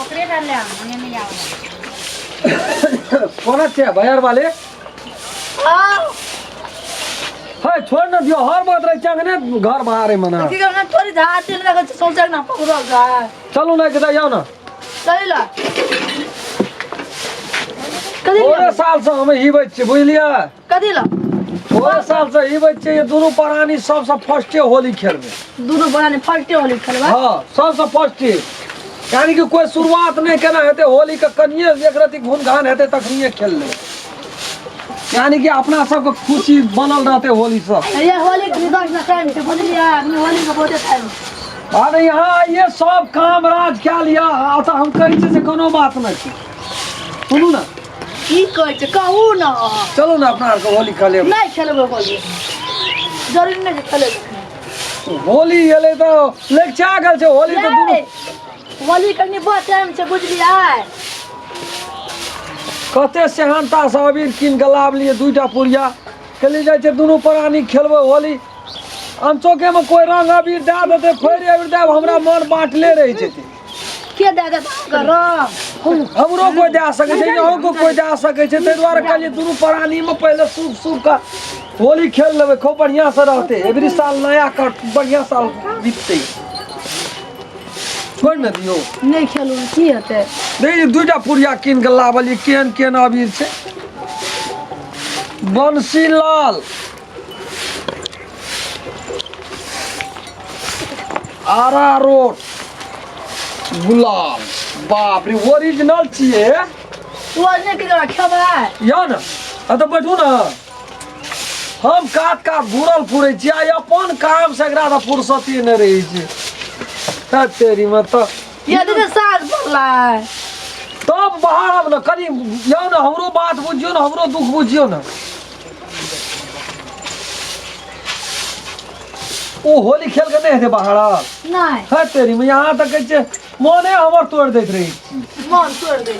ओकरे डाले मने नहीं आवे। कोना छै भैयार वाले? है, छोड़ न दियो, हर बात रहे चंगने घर बाहर है मना। की करना थोड़ी धार तेल रखल छै सौंसे ना पकड़ल छै। चलू ना के जाओ ना। चलि ला कदी। थोड़े साल से हम ही बच्चे बुझलियै। कदी ला। थोड़े साल से ही बच्चे ये दुनू प्राणी सबसे फर्स्टे होली खेलबे। दुनू प्राणी फर्स्टे होली खेलबै। हाँ, सबसे फर्स्टे, यानी कि कोई शुरुआत नहीं केना हेतै होली के, कनिए एक रति घुन घान हेतै तखनिए खेल लेबै, यानी कि अपना सबके खुशी बनल रहते होली सब। ये होली के 10 ना टाइम छै बुझलियै, अपने होली के बहुते टाइम। अरे यहाँ ये सब काम राज क्या लिया तऽ हम कहै छियै से कोनो बात नहि छै, सुनू ने। की कहै छै कहू ने। चलू ने अपना आरके होली खेलेब। नहि खेलबै होली, जरूरी नहि छै खेलैके। होली एलै तऽ लगिचा गेल छै होली तऽ दुनू। होली कनि बहुत टाइम छै बुझलियै। कते सेहनता से अबीर कीन के लाबलियै 2टा पुड़िया, खेली जाइ छै दुनू प्राणी खेलबै होली। अनचोके में कोई रंग अबीर दए देतै, फोड़ि अबीर दए, हमरा मन बाँटले रहै छै। के दए देत अहाँके रंग? हमरो कोई दए सकै छै, अहूँ को कोई दए सकै छै, ताहि दुआरे कहलियै दुनू प्राणी में पहिले शुभ शुभ का होली खेल लेबै, खूब बढ़िया से रहतै। एवरी साल नया कर बढ़िया साल बीततै, छोड़ि ने दियौ। नहि खेलू की हेतै? देखिए 2टा पुड़िया कीन के लाबलियै, केहन केहन अबीर छै। बंसीलाल आरारोट गुलाब, बाप रे ओरिजिनल छियै। ओरिजिनल के जरा खेबै। यौ ने एतऽ बैठू ने, हम कात कात घूरल फुरै छी आ अपन काम से एकरा तऽ फुर्सते नहि रहै छै। हे तेरी में तऽ ये दीदी साँझ पड़लै। तब बाहर आब ने कनि, यौ ने हमरो बात बुझियौ ने, हमरो दुख बुझियौ ने। ओ होली खेल के नहि हेतै बाहर? नहि। हे तेरी में यहाँ तक कहै छै मोने हमर तोड़ि दैत रहै छी। मन तोड़ि दै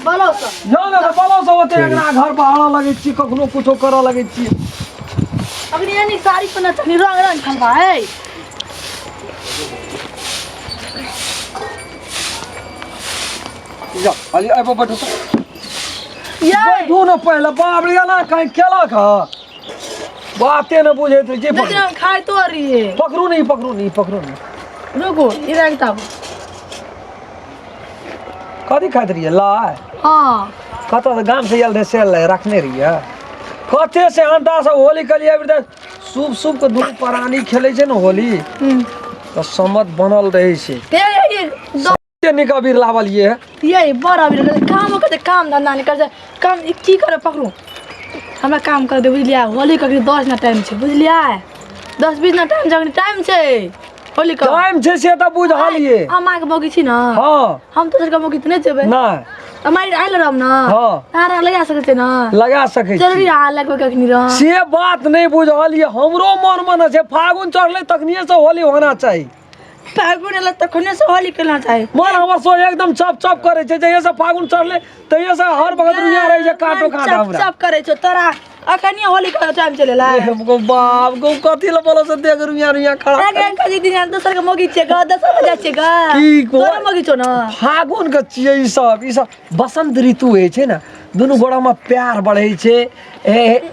बोलो सब। यौ ने तऽ बोलो सब ओते अंगना घर बहारऽ लगै छी, कखनो कुछो करऽ लगै छी। अखनी एनी साड़ी पहिने तखनी रंग रंग खेलबै। जा अली आबि बैठू तऽ। ये बैठू ने पहिले, बाप रे एना कहीं केलक हँ, बाते ने बुझैत रहै छै। लेकिन हम खाइतो रहिए। पकड़ू नहीं, पकड़ू नहीं, पकड़ू नहीं। रुकू इधर किताब। कथी खाइत रहियै लाइ? हाँ। कतऽ से गाम से आयल रहै से लाइ रखने रहियै। कते से अंटा सब होली कलियै अभी तक शुभ शुभ के दुनू प्राणी खेलै छै ने होली तऽ सम्मत बनल रहै छै। ये ये कते नीक अबीर लावलियै। ये बड़ अबीर काम करते, काम धंधा नहीं करते, काम ई की करे पकड़ू हमरा काम कर दे बुझलियै। होली कखनी 10 ना टाइम छै बुझलियै, 10-20 ना टाइम छै, अखनी टाइम छै होली के। टाइम छै से तऽ बुझलियै। हम अहाँके मौगी छी ने। हाँ। हम दोसर के मौगी तऽ नहि जेबै। नहि। हम आयल रहब ने। हाँ। अहाँ लगा सकै छियै ने? लगा सकै छी। जरूरी अहाँ लगबै कखनी रह। से बात नहि बुझलियै, हमरो मन मे ने छै फागुन चढ़लै तखनिए से होली होना चाही। फागुन एलै तखने से होली खेलना चाही। मन हमर सो एकदम चप चप करै छै, जहिया से फागुन चढ़लै तहिया से हर वक्त रुइया रहै छै काटो काट चप हमरा। चप करै छौ तोरा, अखनी होली के टाइम चलेला। ए हमको बाप गो कथी ल बोलो से देख रुइया रुइया खड़ा। एक एक कजी दिन दोसर के मौगी छियै ग, दोसर के जाइ छियै ग। की तोरा मौगी छौ ने। फागुन के छियै ई सब, ई सब बसंत ऋतु होइ छै ने, दुनू गोड़ा में प्यार बढ़ै छै। ए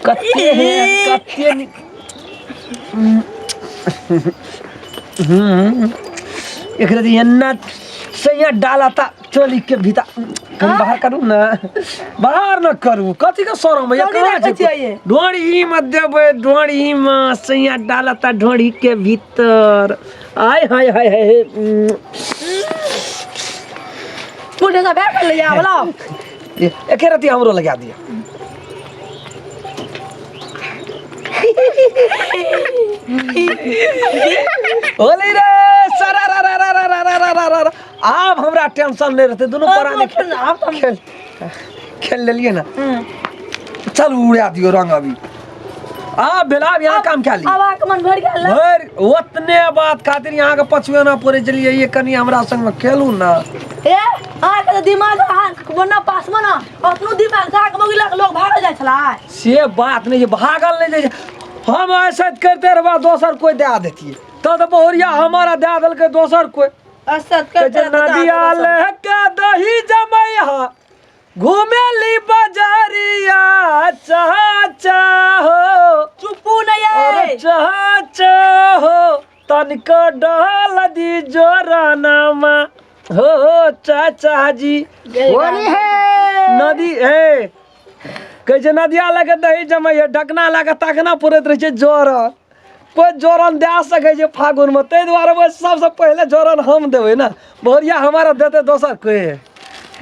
कते हे कते नीक। एकरा जे एना सैया डाला ता चोली के भीतर कनि बाहर करू ने, बाहर न करू, कथी के शरम है? चोली कहाँ राखै छै छियै? ढोरी में देबै, ढोरी में सैया डाला ता ढोरी के भीतर, आय हाय हाय हाय। मुझे सब बैठ लिया बोला। एके रति हमरो लगा दिया। होली रे सरा रा रा रा रा रा रा रा रा रा। आब हमरा टेंशन नहीं रहते, दुनू परानी खेल खेल खेल लेलिए ना। चल उड़ा दियो रंग अभी। आब भेल, आब यहाँ काम क्या ली। आब अहाँके मन भरि गेल? भरि ओतने बात खातिर यहाँ के पछुएना पड़े चलिए, ये कनी हमरा संग में खेलू ना। ए अहाँके तऽ दिमाग अहाँ बना पास में ना अपनो दिमाग से अहाँके मौगी लग लोग भागल जाइ छै। छलै से बात नहि छै भागल नहि जाइ छै हम ऐसे करते रहबा दोसर कोइ दए देतियै तब तऽ बहुरिया हमारा दए देलकै दोसर कोइ असत कहै छै नदिया लेके दही जमैया घुमेली बजरिया चाचा हो चुपू नहीं अरे है चाचा हो तनिको डहल दी जोरानामा हो चाचा जी होली है नदी हे कहै छै नदिया लए कऽ दही जमैया ढकना लए कऽ तखना पुरैत रहै छै जोरन कोइ जोरन दए सकै छै फागुनमे ताहि दुआरे ओहि सबसँ पहिले जोरन हम देबै ने बहुरिया हमारा देतै दोसर कोइ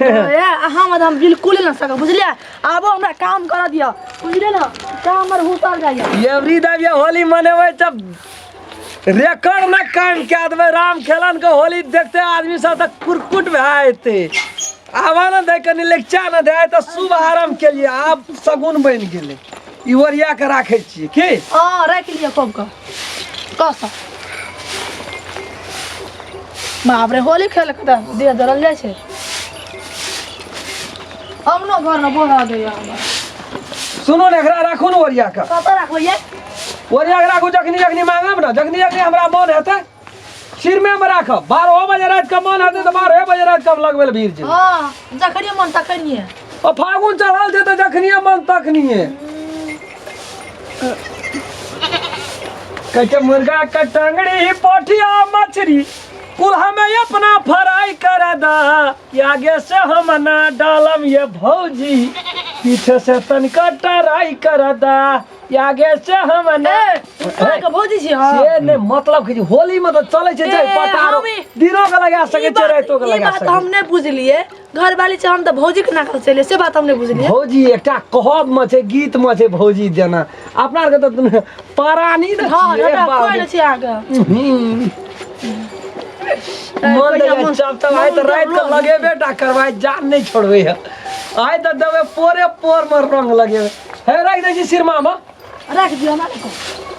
ए अहाँ मत हम बिल्कुल न सकब बुझलियै आबो हमरा काम करऽ दिअ बुझलियै ने काम हमर हुसल जाइए एवरी देव ये होली मनेबै तब रिकॉर्ड न कायम कए देबै राम खेलन के होली देखते आदमी सब तऽ कुरकुट भए जेतै आबा ने दै कनि लेक्चा ने दे तऽ शुभ आरम्भ केलियै आब शगुन बनि गेलै ई ओरिया के राखै छियै की हँ राखि लिअ खूब कऽ कस बाप रे होली खेल के तऽ देह जरल जाइ छै अपनो घरमे बोरा दैया हमरा सुनू ने एकरा राखू ने ओरिया के कतऽ राखबै ये ओरिया के राखू जखनी जखनी मांगब ने जखनी जखनी हमरा मन हेतै सिरमे मे राखब 12 बजे राति के मन हेतै तऽ 12 बजे राति के हम लगबै लए भीड़ जेबै हँ जखनिए मन तखनिए ओ फागुन चढ़ल छै तऽ जखनिए मन तखनिए कहै छै मुर्गा के टंगड़ी पोठिया मछली कुल हमें अपना फ्राई कर दा कि आगे से हम ना डालम ये भौजी पीछे से तनिका ट्राई कर दा कि आगे से हम ना के भौजी छी हम से नहि मतलब कि होली में तऽ चलै छै जे ए, पटारो हम ई- दिनो के लगा सकै ई छै बात- रातिो के ई लगा बात सकै हम नहि बुझलियै घर वाली छै हम तऽ भौजी के नाकल चलियै से बात हम नहि बुझलियै भौजी एकटा कहब में छै गीत में छै भौजी देना अपना आरके तऽ परानी ने हँ छियै, हमरा बाप कोइ रे। नहि छै अहाँके हम्म। मन कहिया तऽ मन- चप चप आइ तऽ मन राति के जब लगेबे टा करबै जान नहि छोड़बै है आइ तऽ देबै पोरे पोर मे रंग लगेबै हे राखि दै छी सिरमा मे राखि दियौ हमरा नहि कहू।